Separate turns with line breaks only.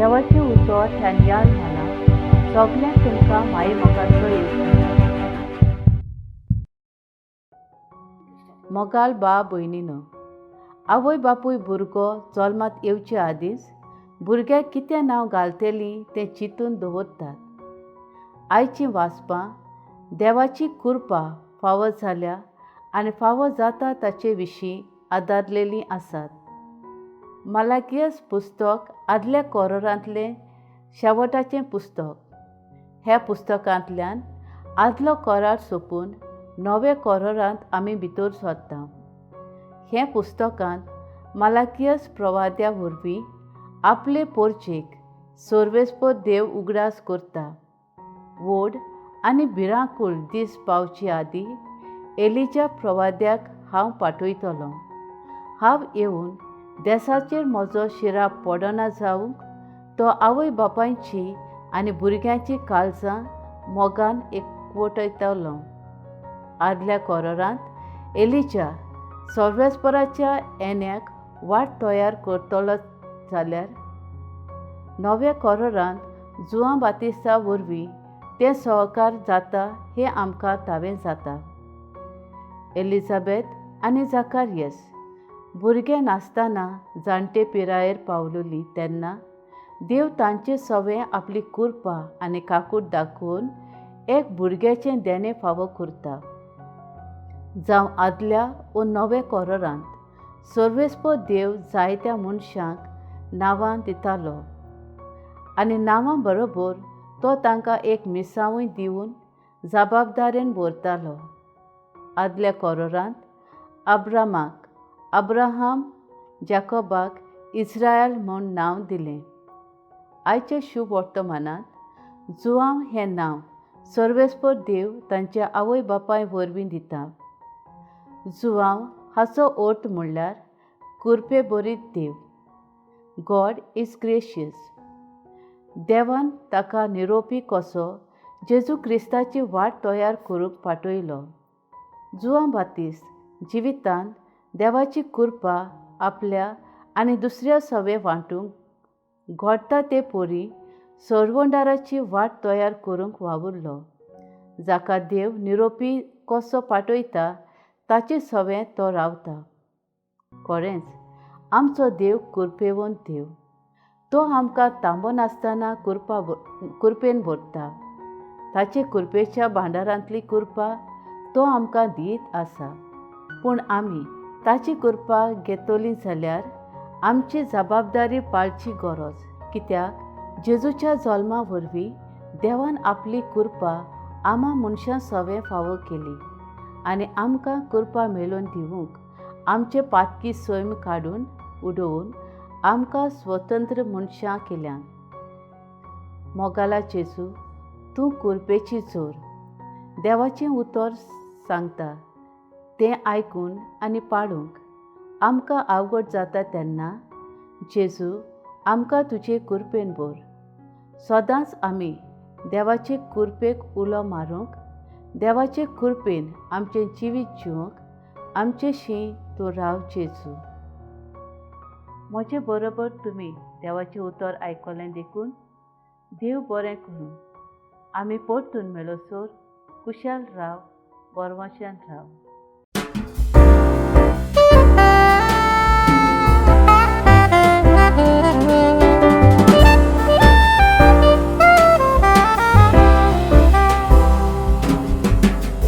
देवाचें उतर ह्या नियाळ घाला सगळ्यांक तुमकां मायेमोगाचो येवकार. मोगाल बा भयणीनो, आवय बापूय भुरगो जल्मांत येवचे आदींच भुरग्याक कितें नांव घालतलीं तें चिंतून दवरतात. आयचीं वाचपां देवाची कृपा फावो जाल्या आनी फावो जाता ताचे विशीं आदारलेलीं आसात. मलाकियस पुस्तक आदल्या कोरोरांतलें शेवटाचें पुस्तक. ह्या पुस्तकांतल्यान आदलो कोरार सोंपून नव्या कोरोरांत आमी भितर सरता. हें पुस्तकांत मलाकियस प्रवाद्या वरवीं आपले पोरचेक सर्वेस्पर देव उगडास करता. व्हड आनी भिरांकूळ दीस पावचे आदीं एलिच्या प्रवाद्याक हांव पाठयतलो. हांव येवन देसाचेर म्हजो शिराप पडना जावंक तो आवय बापायची आनी भुरग्यांची काळजां मोगान एकवटयतलो. आदल्या कोरोरांत एलिच्या सर्वेस्पराच्या येण्याक वाट तयार करतलो जाल्यार नव्या कोरोरांत जुआं बातिस्ता वरवीं तें सहकार जाता हें आमकां तावें जाता. एलिझाबेथ आनी जाकारियस भुरगें नासतना जाणटे पिरायेर पावलली तेन्ना देव तांचे सवें आपली कृपा आनी काकूट दाखोवन एक भुरग्याचें देणें फावो करता. जावं आदल्या वो नव्या कोरोरांत सर्वेस्पर देव जायत्या मनशांक नांवां दितालो आनी नांवां बरोबर तो तांकां एक मिसांवूय दिवन जबाबदारेन भरतालो. आदल्या कोरोरांत अब्रामाक अब्राहम, जाकोबाक इस्रायल म्हूण नांव दिलें. आयच्या शुभ वर्तमानांत जुआंव हें नांव सर्वेस्पर देव तांच्या आवय बापाय वरवीं दिता. जुआंव हाचो अर्थ म्हणल्यार कृपे भरीत देव. God is gracious. देवान ताका निरोपी कसो जेजू क्रिस्ताची वाट तयार करूंक पाठयलो. जुआंव बातिस्त जिवितांत देवाची कृपा आपल्या आनी दुसऱ्या सवे वांटूंक घडटा ते परी सरवंडाराची वाट तयार करूंक वावुरलो. जाका देव निरोपी कसो पाठयता ताचे सवें तो रावता. खरेंच आमचो देव कृपेवंत देव. तो आमकां थांबनासतना कृपेन भरता. ताचे कृपेच्या भांडारांतली कृपा तो आमकां दीत आसा. पूण आमी ताची कृपा घेतली जाल्यार आमची जबाबदारी पाळची गरज. कित्याक जेजूच्या जल्मा वरवीं देवान आपली कृपा आमा मनशां सवें फावो केली आनी आमकां कृपा मेळोवन दिवंक आमचे पातकी सैम काडून उडोवन आमकां स्वतंत्र मनशां केल्यात. मोगाला जेजू, तूं कृपेची जोर. देवाचें उतर सांगता तें आयकून आनी पाळूंक आमकां आवगड जाता तेन्ना जेजू आमकां तुजे कृपेन भर. सदांच आमी देवाचे कृपेक उलो मारूंक, देवाचे कृपेन आमचें जिवीत जिवंक आमचेशी तूं राव जेजू. म्हजे बरोबर तुमी देवाचें उतर आयकलें देखून देव बरें करूं. आमी परतून मेळसर कुशाल राव, बरवाशान राव.